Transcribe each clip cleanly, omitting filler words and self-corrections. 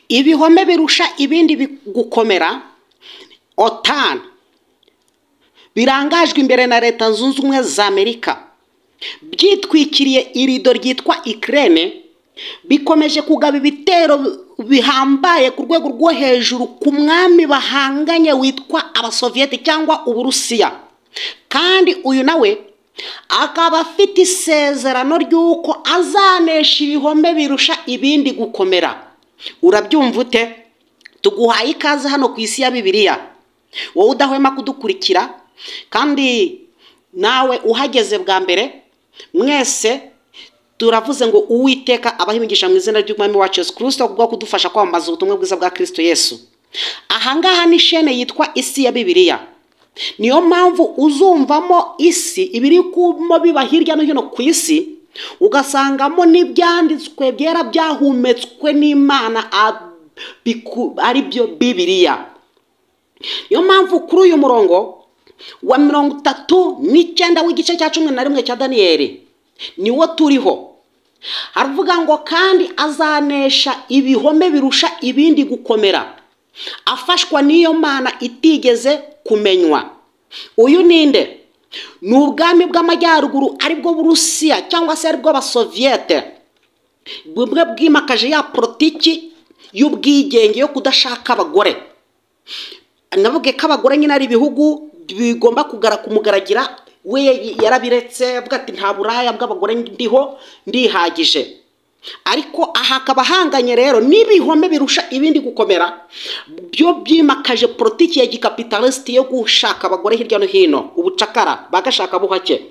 Ibihome birusha ibindi gukomera, OTAN, birangajwe imbere na Leta Zunze Ubumwe za Amerika, byitwikiriye irido ryitwa Ukraine, bikomeje kugaba ibitero bihambaye ku rwego rwo hejuru ku mwami bahanganye witwa Abasoviyete cyangwa Uburusiya. Kandi uyu nawe akaba afite isezerano ry'uko azanesha ibihome birusha ibindi gukomera. Urabyumva ute? Tuguhaye ikaze hano ku isi ya Bibiliya, wowe udahwema kudukurikira, kandi nawe uhageze bwa mbere, mwese turavuze ngo Uwiteka abahe imigisha mu izina ry'Umwami wacu Yesu Kristo, kubwo kudufasha kwamamaza ubutumwa bwiza bwa Kristo Yesu. Ahangaha ni shene yitwa Isi ya Bibiliya. Niyo mpamvu uzumvamo isi ibiri kumo biba hirya no hino ku isi, ugasangamo n'ibyanditswe byera byahumetswe n'Imana ari byo Bibiliya. Niyo mpamvu kuri uyu murongo wa 39 w'igice cya 11 cya Daniyeli niwo turiho, haravuga ngo kandi azanesha ibihome birusha ibindi gukomera, afashwa n'iyo Mana itigeze kumenywa. Uyu ninde? Ni ubwami bw'amajyaruguru, aribwo Burusiya cyangwa se aribwo Abasoviyete, bumwe bwimakaje ya politiki y'ubwigenge yo kudashaka abagore. Navuge ko abagore nyine ari ibihugu bigomba kumugaragira, we yarabiretse avuga ati nta buraya bw'abagore ndiho, ndihagije. Ariko aha akaba ahanganye rero n'ibihome birusha ibindi gukomera, byo byimakaje politiki ya gikapitalisiti yo gushaka abagore hirya no hino, ubucakara bagashaka buhake.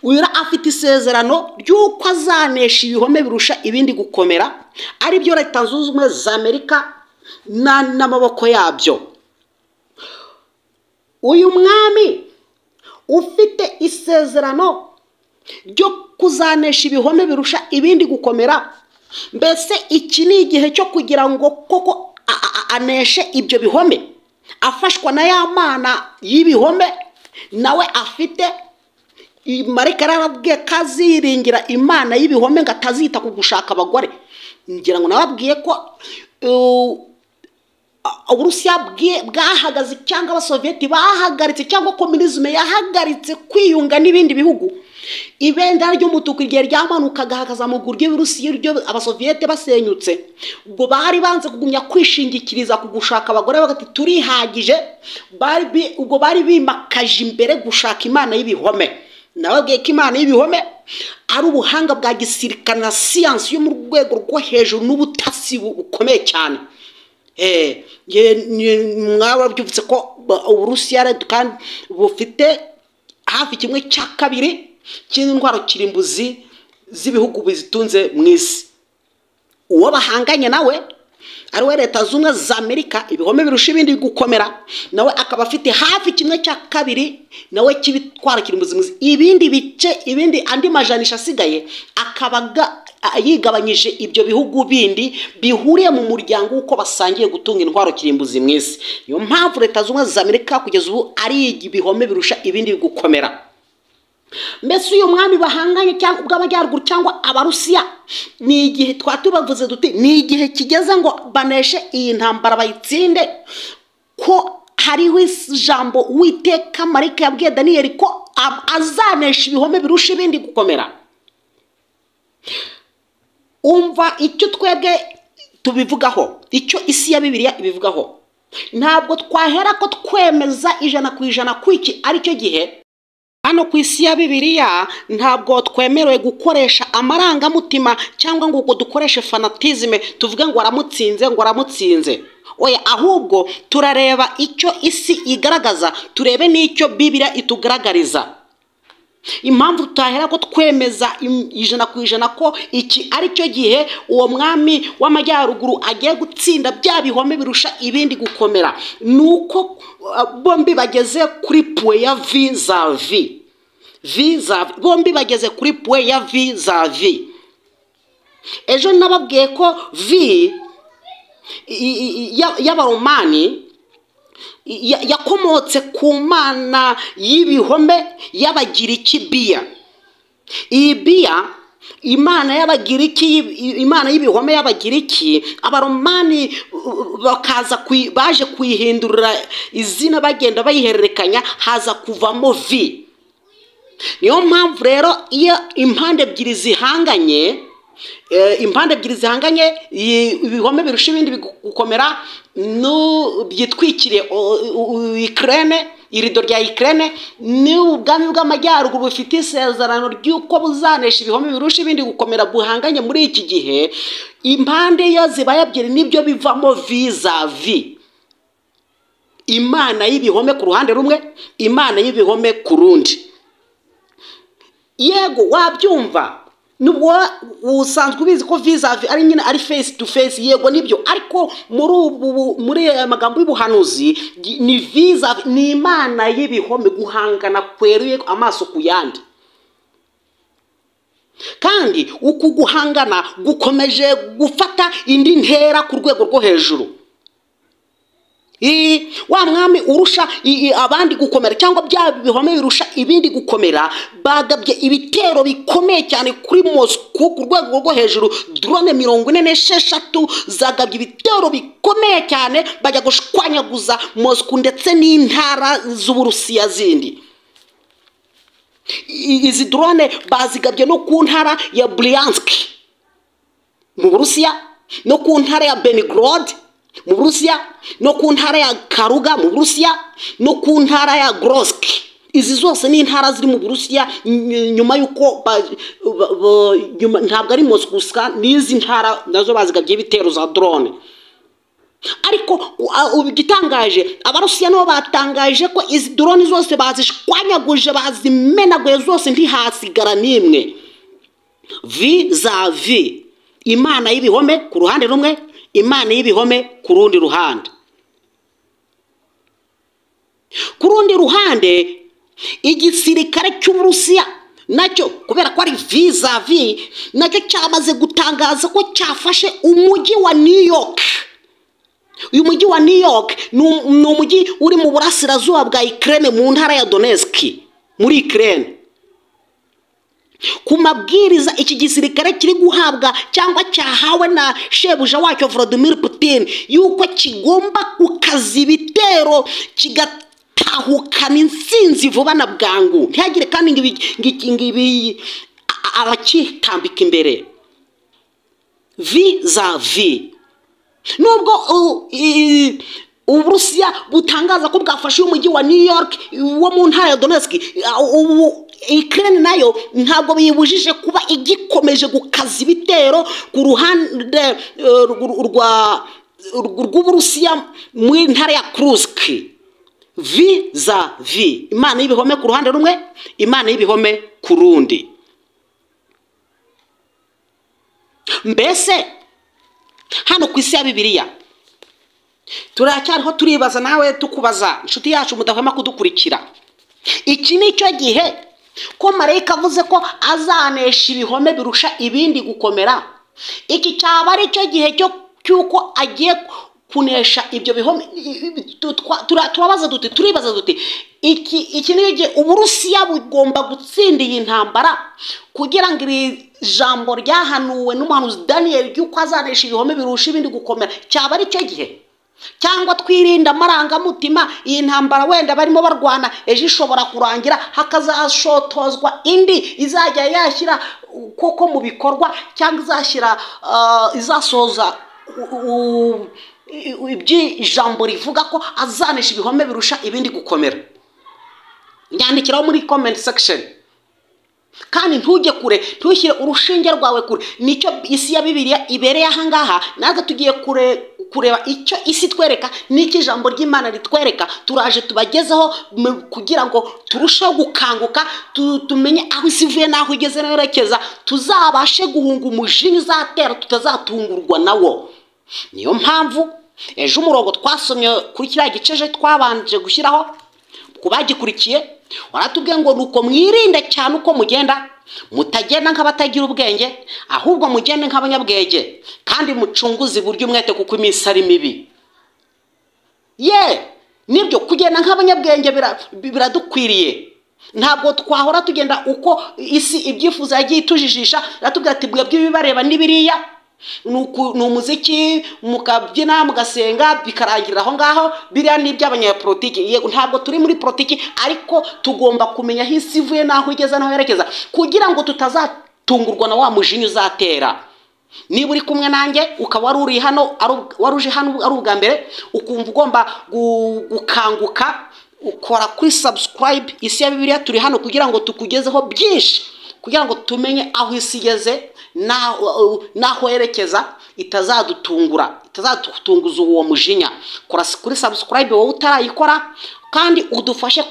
Uyu afite isezerano ry'uko azanesha ibihome birusha ibindi gukomera, ari byo Leta Zunze Ubumwe za Amerika n'amaboko yabyo. Uyu mwami ufite isezerano ryo kuzanesha ibihome birusha ibindi gukomera, mbese iki ni igihe cyo kugira ngo koko aneshe ibyo bihome, afashwa na ya Mana y'ibihome nawe afite. Marayika yarababwiye ko aziringira Imana y'ibihome ngo atazita ku gushaka abagore. Ngira ngo nababwiye ko Uburusiya bwahagaze cyangwa Abasoviyeti bahagaritse cyangwa komunisme yahagaritse kwiyunga n'ibindi bihugu. Ibendera ry'umutuku igihe ryamanukaga hakazamuka ry'Uburusiya ryo Abasoviyete basenyutse, ubwo bari banze kugumya kwishingikiriza ku gushaka abagore bagati turihagije, ubwo bari bimakaje imbere gushaka Imana y'ibihome. Nababwiye ko Imana y'ibihome ari ubuhanga bwa gisirikare na siyansi yo mu rwego rwo hejuru n'ubutasi bukomeye cyane. Mwababyumvise ko Uburusiya kandi bufite hafi 1/2 cy'intwaro kirimbuzi z'ibihugu bizitunze mu isi. Uwo bahanganye nawe ari we Leta Zunze Ubumwe za Amerika, ibihome birusha ibindi gukomera, nawe akaba afite hafi 1/2 nawe cy'ibitwara kirimbuzi mu isi. Ibindi bice, ibindi andi majanisha asigaye akaba yigabanyije ibyo bihugu bindi bihuriye mu muryango uko basangiye gutunga intwaro kirimbuzi mu isi. Niyo mpamvu Leta Zunze Ubumwe za Amerika kugeza ubu ari ibihome birusha ibindi gukomera. Mbese uyu mwami bahanganye cyangwa ubw'amajyaruguru cyangwa Abarusiya, ni igihe twatubavuze duti ni igihe kigeze ngo baneshe iyi ntambara bayitsinde, ko hariho ijambo Uwiteka Marayika yabwiye Daniyeli ko azanesha ibihome birusha ibindi gukomera. Umva icyo twebwe tubivugaho, icyo isi ya Bibiliya ibivugaho. Ntabwo twahera ko twemeza 100% ko iki ari cyo gihe. Hano ku isi ya Bibiliya ntabwo twemerewe gukoresha amarangamutima cyangwa ngo dukoreshe fanatisme tuvuge ngo aramutsinze ngo aramutsinze. Oya, ahubwo turareba icyo isi igaragaza, turebe n'icyo Bibiliya itugaragariza. Impamvu tutahera ko twemeza 100% ko iki ari cyo gihe uwo mwami w'amajyaruguru agiye gutsinda bya bihome birusha ibindi gukomera, nuko bombi bageze kuri point ya V za V. V za V. Bombi bageze kuri point ya V za V. Ejo nababwiye ko V y'Abaromani yakomotse ku mana y'ibihome y'Abagiriki Biya. Iyi Biya Imana y'Abagiriki, Imana y'ibihome y'Abagiriki, Abaromani bakaza baje kuyihindurira izina, bagenda bayihererekanya, haza kuvamo V. Niyo mpamvu rero iyo impande ebyiri zihanganye, ibihome birusha ibindi gukomera byitwikiriye Ukraine, irido rya Ukraine, ni ubwami bw'amajyaruguru bufite isezerano ry'uko buzanesha ibihome birusha ibindi gukomera buhanganye muri iki gihe. Impande iyo zibaye ebyiri nibyo bivamo V za V, Imana y'ibihome ku ruhande rumwe, Imana y'ibihome ku rundi. Yego wabyumva, nubwo usanzwe ubizi ko vis-a-vis ari nyine ari face to face, yego nibyo, ariko muri ubu, muri aya magambo y'ubuhanuzi ni vis-a-vis, ni Imana y'ibihome, guhangana kweruye amaso ku yandi. Kandi uku guhangana gukomeje gufata indi ntera ku rwego rwo hejuru. Wa mwami urusha abandi gukomera, cyangwa bya bihome birusha ibindi gukomera, bagabye ibitero bikomeye cyane kuri Moscow ku rwego rwo hejuru. Drone 46 zagabye ibitero bikomeye cyane, bajya gushwanyaguza Moscow ndetse n'intara z'Uburusiya zindi. Izi drone bazigabye no ku ntara ya Bryansk mu Burusiya, no ku ntara ya Belgorod mu Burusiya, no ku ntara ya Karuga mu Burusiya, no ku ntara ya Grosk. Izi zose ni intara ziri mu Burusiya. Nyuma y'uko ntabwo ari Moscow gusa, n'izi ntara nazo bazigabye ibitero za drone. Ariko igitangaje, Abarusiya nabo batangaje ko izi drone zose bazishwanyaguje, bazimenaguye zose, ntihasigara n'imwe. V za V, Imana y'ibihome ku ruhande rumwe, Imana y'ibihome ku rundi ruhande. Ku rundi ruhande, igisirikare cy'Uburusiya nacyo, kubera ko ari V za V, nacyo cyamaze gutangaza ko cyafashe umujyi wa New York. Uyu mujyi wa New York ni umujyi uri mu burasirazuba bwa Ukraine, mu ntara ya Donetsk muri Ukraine. Ku mabwiriza iki gisirikare kiri guhabwa cyangwa cyahawe na shebuja wacyo Vladimir Putin, yuko kigomba gukaza ibitero kigatahukana intsinzi vuba na bwangu, ntihagire kandi ngo abakitambika imbere. V za V. Nubwo Uburusiya butangaza ko bwafashe umujyi wa New York wo mu ntara ya Donetsk, ubu Ukraine nayo ntabwo biyibujije kuba igikomeje gukaza ibitero ku ruhande rw'Uburusiya mu ntara ya Kursk. V za V, Imana y'ibihome ku ruhande rumwe, Imana y'ibihome ku rundi. Mbese hano ku isi ya Bibiliya turacyariho turibaza, nawe tukubaza, inshuti yacu mudahwema kudukurikira, iki ni cyo gihe ko marayika avuze ko azanesha ibihome birusha ibindi gukomera? Iki cyaba ari cyo gihe cy'uko agiye kunesha ibyo bihome? Turabaza duti, turibaza duti, iki ni gihe Uburusiya bugomba gutsinda iyi ntambara kugira ngo iri jambo ryahanuwe n'umuhanuzi Daniel ry'uko azanesha ibihome birusha ibindi gukomera cyaba ari cyo gihe? Cyangwa twirinda amarangamutima, iyi ntambara wenda barimo barwana ejo ishobora kurangira hakazashotozwa indi izajya yashyira koko mu bikorwa, cyangwa izashyira izasoza iby'ijambo rivuga ko azanesha ibihome birusha ibindi gukomera? Nyandikiraho muri comment section, kandi ntujye kure, ntushyire urushinge rwawe kure. Nicyo isi ya Bibiliya ibereye ahangaha. Natwe tugiye kureba icyo isi twereka n'icyo ijambo ry'Imana ritwereka. Turaje tubagezeho kugira ngo turusheho gukanguka, tumenye aho isi ivuye n'aho igeze nerekeza, tuzabashe guhunga umujinya uzatera, tutazatungurwa nawo. Niyo mpamvu ejo umurongo twasomye kuri kiriya gice twabanje gushyiraho ku bagikurikiye, waratubwiye ngo nuko mwirinde cyane uko mugenda, mutagenda nk'abatagira ubwenge, ahubwo mugende nk'abanyabwenge, kandi mucunguze iburyo umwete, kuko iminsi ari mibi. Ye, nibyo, kugenda nk'abanyabwenge biradukwiriye. Ntabwo twahora tugenda uko isi ibyifuza yagiye itujijisha, iratubwira ati mwebwe ibibareba ni biriya, ni umuziki, mukabyina, mugasenga, bikarangirira aho ngaho, biriya ni iby'abanyapolitiki. Yego, ntabwo turi muri politiki, ariko tugomba kumenya aho isi ivuye n'aho igeze n'aho yerekeza, kugira ngo tutazatungurwa na wa mujinya uzatera. Niba uri kumwe nanjye ukaba wari uri hano, wari uje hano ari ubwa mbere, ukumva ugomba gukanguka, ukora kuri subscribe Isi ya Bibiliya. Turi hano kugira ngo tukugezeho byinshi, kugira ngo tumenye aho isi igeze n'aho yerekeza, itazadutungura, itazadutunguza uwo mujinya. Kora kuri subscribe wowe utarayikora, kandi udufashe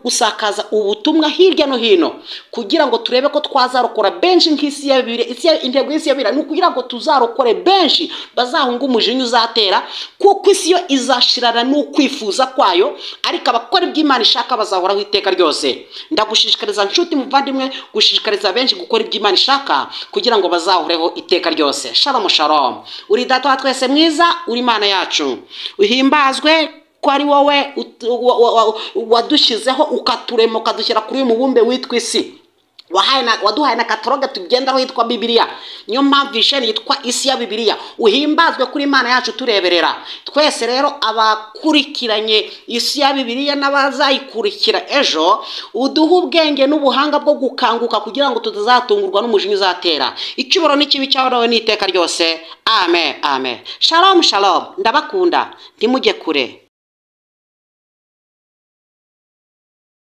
gusakaza ubutumwa hirya no hino, kugira ngo turebe ko twazarokora benshi nk'isi ya Bibiliya. Intego y'isi ya Bibiliya ni ukugira ngo tuzarokore benshi bazahunga umujinya uzatera, kuko isi yo izashirana n'ukwifuza kwayo, ariko abakora iby'Imana ishaka bazahoraho iteka ryose. Ndagushishikariza nshuti muvandimwe, gushishikariza benshi gukora iby'Imana ishaka kugira ngo bazahoreho iteka ryose. Shalom shalom. Uri data wa twese mwiza, uri Imana yacu, uhimbazwe ko ari wowe wadushyizeho, ukaturema, ukadushyira kuri uyu mubumbe witwa isi. Waduhaye na catalogue tugenderaho yitwa Bibiliya. Niyo mpamvu isheni yitwa Isi ya Bibiliya. Uhimbazwe kuri Imana yacu tureberera twese. Rero abakurikiranye Isi ya Bibiliya n'abazayikurikira ejo, uduhe ubwenge n'ubuhanga bwo gukanguka kugira ngo tutazatungurwa n'umujinya uzatera. Icyubahiro n'ikibi cyawe n'iteka ryose. Amen, amen. Shalom shalom. Ndabakunda, ntimujye kure.